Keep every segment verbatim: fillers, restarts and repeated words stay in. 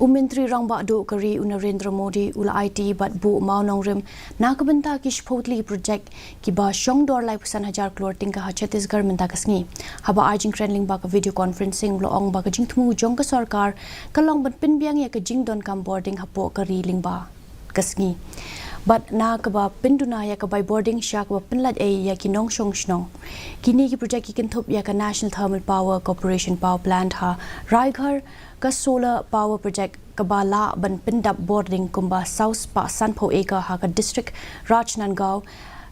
U Myntri Rangbah Duh ka ri u Narendra Modi u la aiti bad buh mawnongrim na ka bynta ki shiphew tylli ki projek kiba shong dor laiphew san hajar klur tyngka ha Chhattisgarh mynta ka sngi. Haba ai jingkren lyngba ka video conferencing u la ong ba ka jingthmu jong ka sorkar ka long ban pynbiang ïa ka jingdonkam bording hapoh ka ri lyngba ka sngi. Bad na kaba pynduna ïa ka bai bording sha kaba pynlait ei ïa ki nongshong shnong. Kine ki projek ki kynthup ïa ka National Thermal Power Corporation Power Plant ha Raighar, ka Solar Power Project kaba lah ban pyndap bording kumba saw spah sanphew acre ha ka district Rajnandgaon,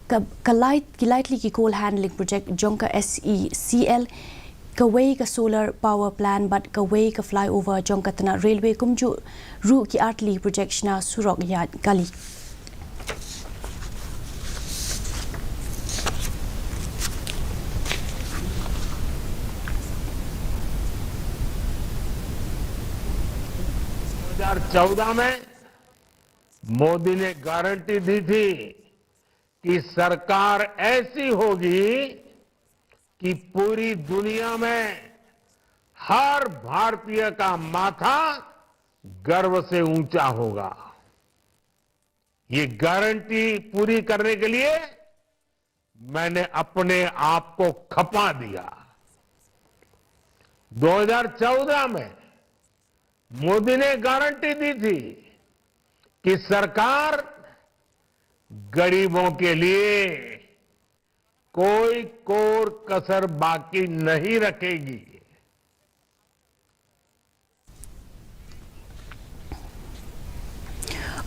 ka, ka lai, ki lai tylli ki coal handling project jong ka S E C L, kawei ka solar power plant bad kawei ka flyover jong ka tnat railway kumjuh ruh ki artylli project shna surok ïaid kali. दो हज़ार चौदह में मोदी ने गारंटी दी थी कि सरकार ऐसी होगी कि पूरी दुनिया में हर भारतीय का माथा गर्व से ऊंचा होगा। ये गारंटी पूरी करने के लिए मैंने अपने आप को खपा दिया। दो हज़ार चौदह में मोदी ने गारंटी दी थी कि सरकार गरीबों के लिए कोई कोर कसर बाकी नहीं रखेगी।